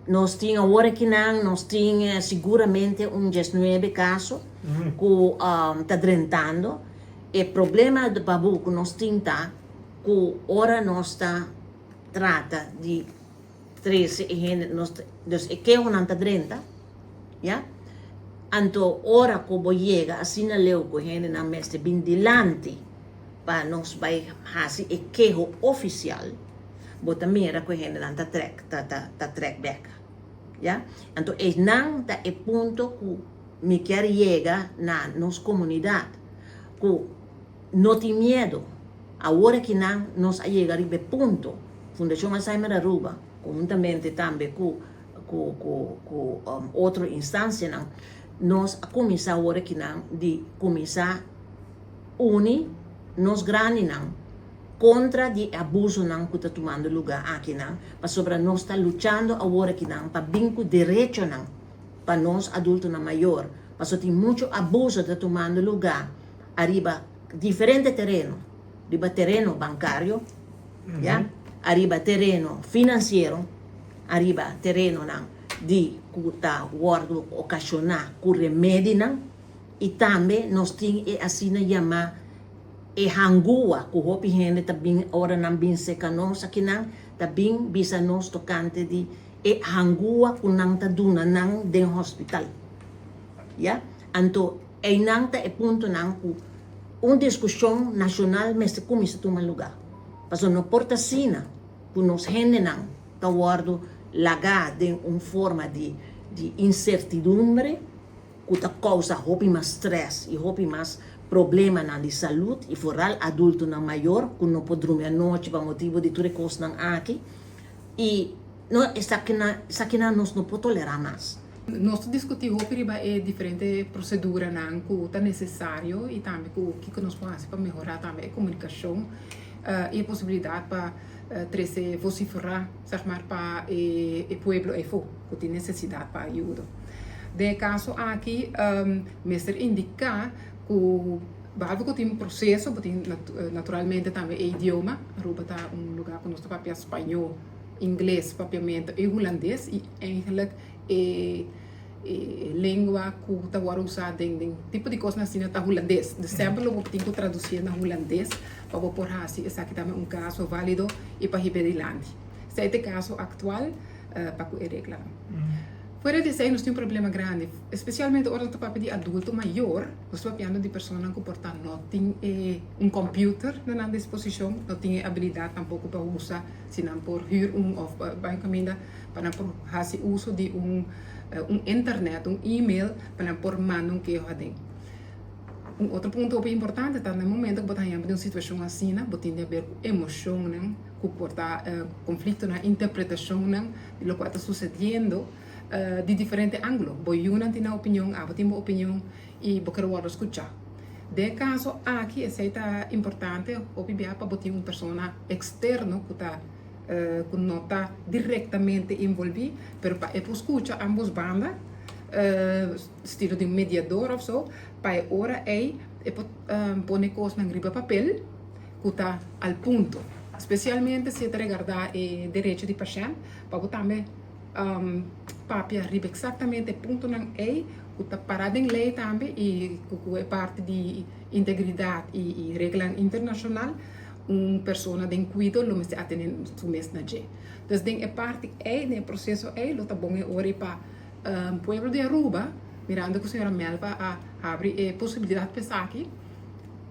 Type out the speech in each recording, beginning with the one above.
Nos tin awor akinan, nos tin siguramente un diesnuebe kaso ku ta drentando. E problema Babu ku nos tin ta ku ora nos ta trata di trese e hende, nos ta, dus e kehonan ta drenta, ya. Anto ora ku bo yega asina leu ku e hendenan mester bin dilanti pa nos bai hasi e keho ofisial, bo ta mira ku e hendenan ta trek ta ta ta trek bek ya anto einan ta e punto ku mi kier yega na nos komunidat ku no tin miedo awor akinan nos a yega riba e punto Fundashon Alzheimer Aruba konhuntamente tambe ku ku ku ku otro instansianan nos a kuminsá awor akinan di kuminsá uni nos grandinan kontra di e abusonan ku ta tumando lugá akinan, pasobra nos ta luchando awor akinan pa bin ku derechonan pa nos adultonan mayor, pasobra tin mucho abuso ta tumando lugá ariba diferente tereno, riba tereno bankario, ya, ariba tereno finansiero, ariba terenonan di ku ta wòrdu okashoná ku remedinan i tambe nos tin e asina yamá E hangua ku hopi hende ta bin ora nan bin seka nos akinan ta bin bisa nos tokante di e hangua ku nan ta duna nan den hospital. Ya? Anto einan ta e puntonan ku un diskushon nashonal mester kuminsá tuma lugá. Pasobra no por ta asina ku nos hendenan ta wòrdu lagá den un forma di di insertidumbre. ku ta kousa hopi mas strès i hopi mas problemanan di salud i foral adultonan mayor ku no por drumi anochi pa motibu di tur e kosnan aki i no esakinan esakinan nos no por tolerá mas. Nos ta diskutí hopi riba e diferente proseduranan ku ta nesesario i tambe ku kiko nos por hasi pa mehorá tambe e komunikashon i e posibilidat pa trese vosiferá sèg mar pa e pueblo eyfo ku tin nesesidat pa ayudo. Den e kaso aki mester indiká ku behalve ku tin proseso bo tin naturalmente tambe e idioma. Aruba ta un lugá ku nos ta papia spañó, ingles, papiamentu i hulandes i eigenlijk e lengua ku ta wòrdu usá den den tipo di kosnan asina ta hulandes. Dus semper lo bo tin ku tradusié na hulandes pa bo por hasi esaki tambe un kaso válido i pa hib'é dilanti. Esei ta e kaso aktual pa ku e reglanan. Fuera di esei nos tin un problema grandi, especialmente ora nos ta papia di adulto mayor, nos ta papiando di personanan ku por ta no tin e un computer na nan disposicion, no tin e abilidad tampoco pa usa, si nan por huur un of bai un caminda pa nan por haci uso di un un internet, un email pa nan por manda un keho aden. Un otro punto hopi importante ta na e momento ku bo ta haña bo den un situacion asina, bo tin di haber ku emocionnan, ku por ta conflictonan, interpretacionnan di locual ta sucediendo di diferente angulo. Bo yunan tin nan opinion, abo tin bo opinion y bo ker wordo scucha. Den e caso aki esey ta importante hopi bia pa bo tin un persona externo cu ta cu no ta directamente envolvi pero pa e por scucha ambos banda estilo di un mediador of so pa e ora ey e por pone cosnan riba papel. ku ta al punto, spesialmente si e ta regardá e derecho di pashènt, pa bo tambe papia riba eksaktamente e puntonan ei ku ta pará den lei tambe i ku e parti di integridat i reglanan internashonal un persona den kuido lo mester atené su mes na dje. Dus den e parti ei, den e proseso ei lo ta bon e ora ei pa pueblo di Aruba, mirando ku señora Melva a habri e posibilidat pa esaki,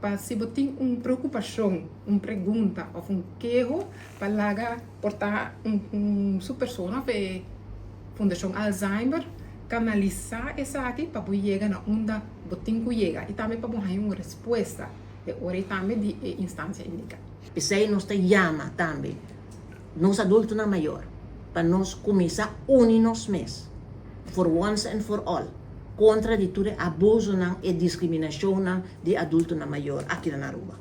Pa si bo tin un preokupashon, un pregunta òf un keho pa laga por ta un su persona òf e Fundashon Alzheimer kanalisá esaki pa bo yega na unda bo tin ku yega i tambe pa bo haña un respuesta e ora ei tambe di e instansia indiká. P'esei nos ta yama tambe nos adultonan mayor pa nos kuminsá uni nos mes for once and for all kontra di tur e abusonan, e diskriminashonnan di adultonan mayor aki na Aruba.